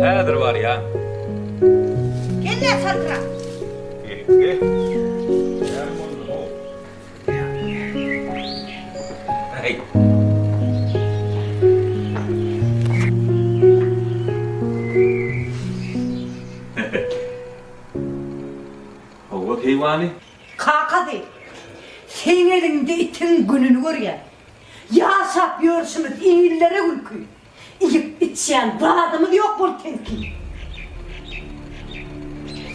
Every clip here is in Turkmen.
Häzir barýan. Gel-le çaltrak. Gel. Näme boldy-how? Äý. Hawa, keýwany. Kakasy, seň eliňde itiň gününi görýän. Ýaşap ýörşümiz illere gülki. Iýip-içýän zadymyz ýok bol teňki.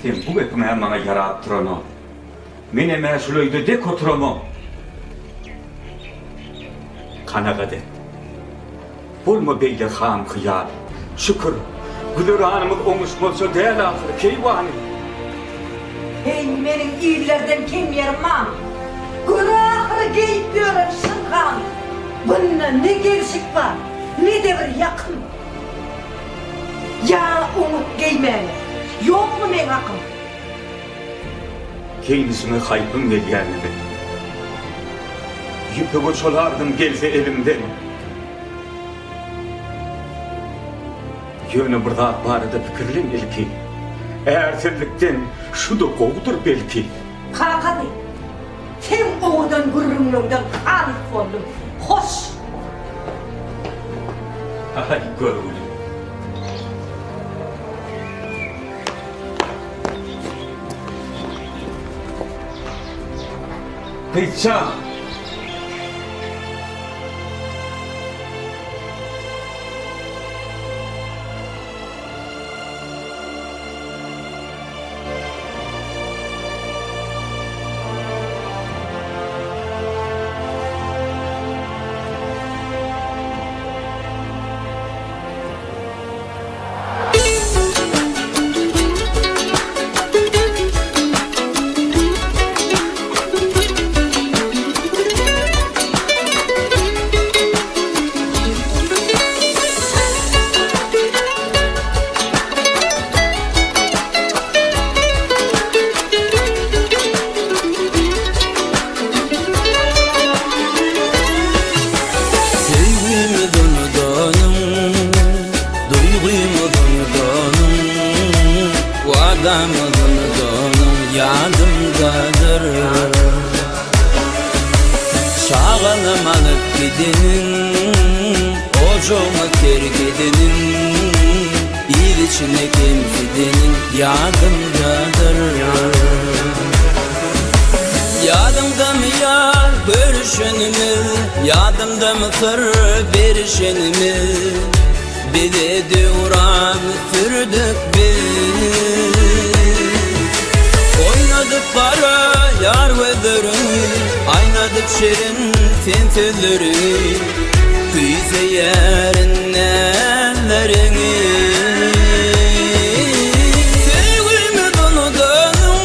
Seň bu gepiň-ä maňa ýarap duranok. Menem-ä şul öýde dek oturamok. Kanagat et. Bolma beýle ham-hyýal. Şükür, güzeranymyz oňuşmazça däl ahyry, keýwany. Heý, meniň illerden kem ýerim barmy? Gör ahyry geýip ýören şylhamy. Bunda ne gelşik bar, ne-de bir ýakym. Ýa oňat geýmäge ýokmy meň hakym? Geýnişiňe haýpym gelýänidi. Ýüpege çolardym gelse elimden. Ýöne bir zat barada pikirlen ilki. Ärsizlikden şu-da gowudyr belki. Kakasy, seň owadan gürrüňleňden halys boldum. Hoş! Aý, görgüli. Gyzjan! Söýgimiz unudanyň, duýgymyz unudanyň, Wadamyz unudanyň ýadymdadyr. Çagalym alyp gideniň, Ojagymy terk edeniň, Il içinde kemsideniň ýadymdadyr. Ýadyňdamy ýar görüşenimiz, Ýadymdamy syr berişenimiz, Bile döwran sürdük biz. Oýnadyp gara ýar gözleriňi, Aýnadyp şirin sen sözleriňi, Küýseýärin näzleriňi. Söýgimiz unudanyň,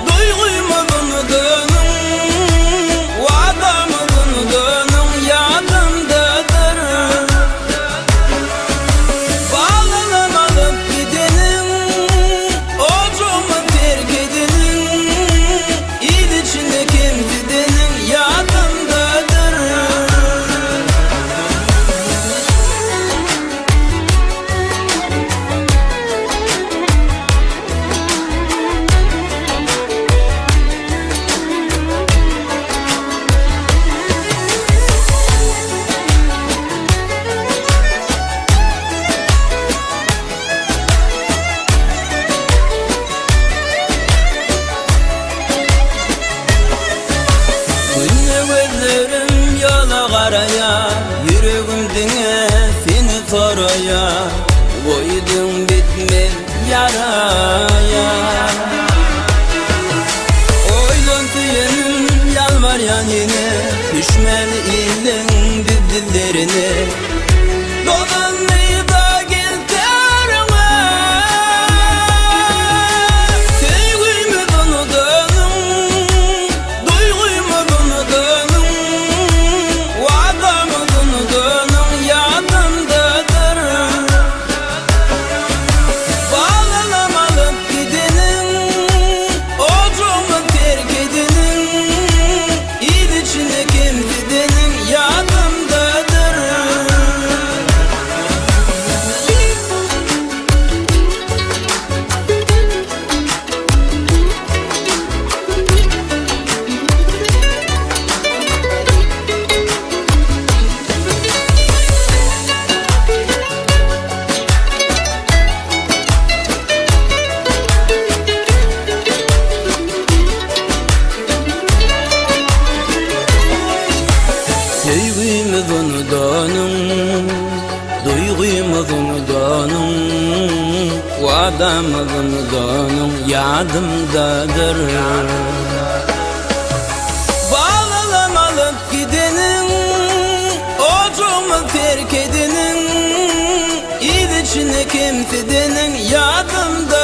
Duýgymyz unudanyň, Wadamyz unudanyň ýadymdadyr. Balalam alyp gideniň, Ojagymy terk edeniň, Il içinde kemsideniň ýadymdadyr. Günde gözlerim ýola garaýar, Ýüregim diňe seni soraýar, Goýduň bitmez ýaraýa. Oýlan söýenim ýalbarýan ýene, Düşmeli iliň biz dillerine. Dolandy-da gel törüňe. Söýgimiz unudanyň, Duýgymyz unudanyň, Wadamyz unudanyň ýadymdadyr. Söýgimiz unudanyň, duýgymyz unudanyň, Wadamyz unudanyň ýadymdadyr. Balalam alyp gideniň, Ojagymyz terk edeniň, Il içinde kemsideniň ýadymdadyr.